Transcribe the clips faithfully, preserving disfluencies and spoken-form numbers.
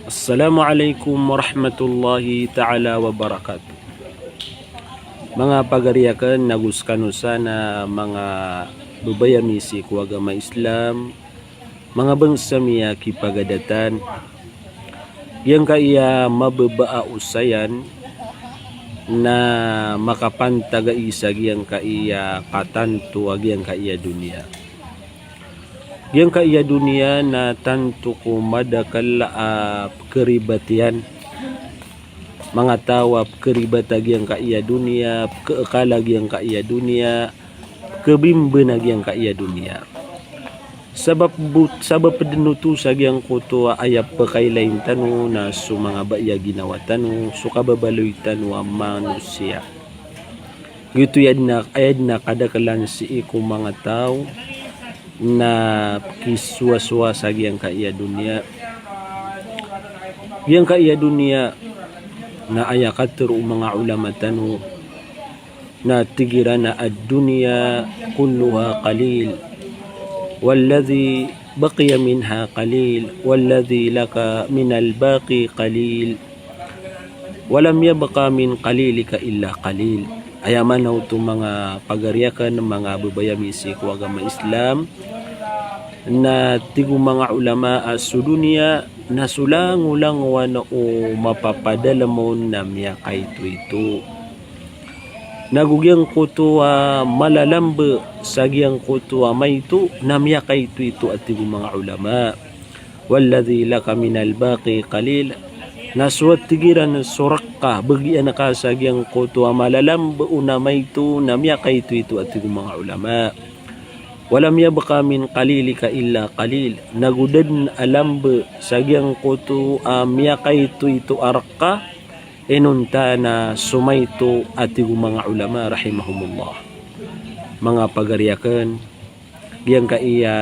Assalamu alaikum warahmatullahi ta'ala wabarakatuh. Manga pagari akn ago skano san a manga babay ami sii ko agama Islam, manga bangsa mi a kipagadatan. Giyangkaya mababa a osayan na makapantagai sa giyangkaya katanto a giyangkaya doniya. Giyangkaya doniya na tanto ko madakl a pkaribat iyan. Manga taw a pkaribat a giyangkaya doniya, pkaakal a giyangkaya doniya, pkabimban a giyangkaya doniya. Sabap bo, sabap dn oto sa giyangkoto a aya pkailain tano na so manga bai a ginawa tano, so kababaloy tano a manosiya. Giyoto i adn a, aya dn a kadaklan sii ko manga taw na pkisowasowa sa giyangkaya doniya. Giyangkaya doniya na aya katharo o manga ulama tano na tig iran a ad-dunya kulluha qalil, walladhi baqiya minha qalil, walladhi laka minal baqi qalil, wa lam yabqa min qalilika illa qalil. Aya maana oto, manga pagari akn, manga babay ami sii ko agama Islam, na tig o manga ulama a so doniya na so langolangowan o mapapadalm on na miyakaitoito. Nago giyangkoto a malalamb sa giyangkoto a maito na miyakaitoito, a tig o manga ulama. Walladhi laka minal baqi qalil. Na so, a tig iran, so rk ka, bagian ka sa giyangkoto a malalamb on a maito na miyakaitoito, a tig o manga ulama. Wa lam yabqa min qalilika illa qalil. Nago da dn a lamb sa giyangkoto a miyakaitoito a rk ka inonta na so maito, a tig o manga ulama rahimahumullah. Manga pagari akn, giyangkaya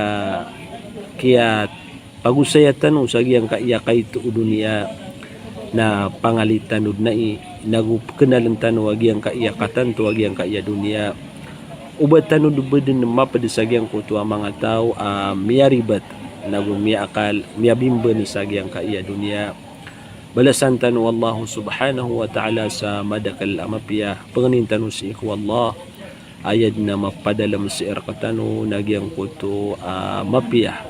kiyapagosaya tano sa giyangkaya kaito o doniya na pangali tano dn ai, nago pknaln tano a giyangkaya katanto a giyangkaya doniya. O ba tano dn bdn mapd sa giyangkoto a manga taw a miyaribat, nago miyaakal, miyabimban sa giyangkaya doniya. Balasan tano o Allah subhanahu wa ta'ala sa madakl a mapiya. Pangnin tano sii ko Allah, aya dn a mapadalm sii rktano na giyangkoto a mapiya.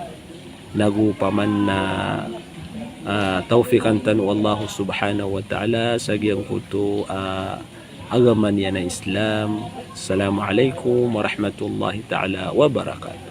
Nago paman na, ah, tawfiqan tano o Allah subhanahu wa ta'ala sa giyangkoto a agama niyan a Islam. Assalamu alaikum warahmatullahi ta'ala wabarakatuh.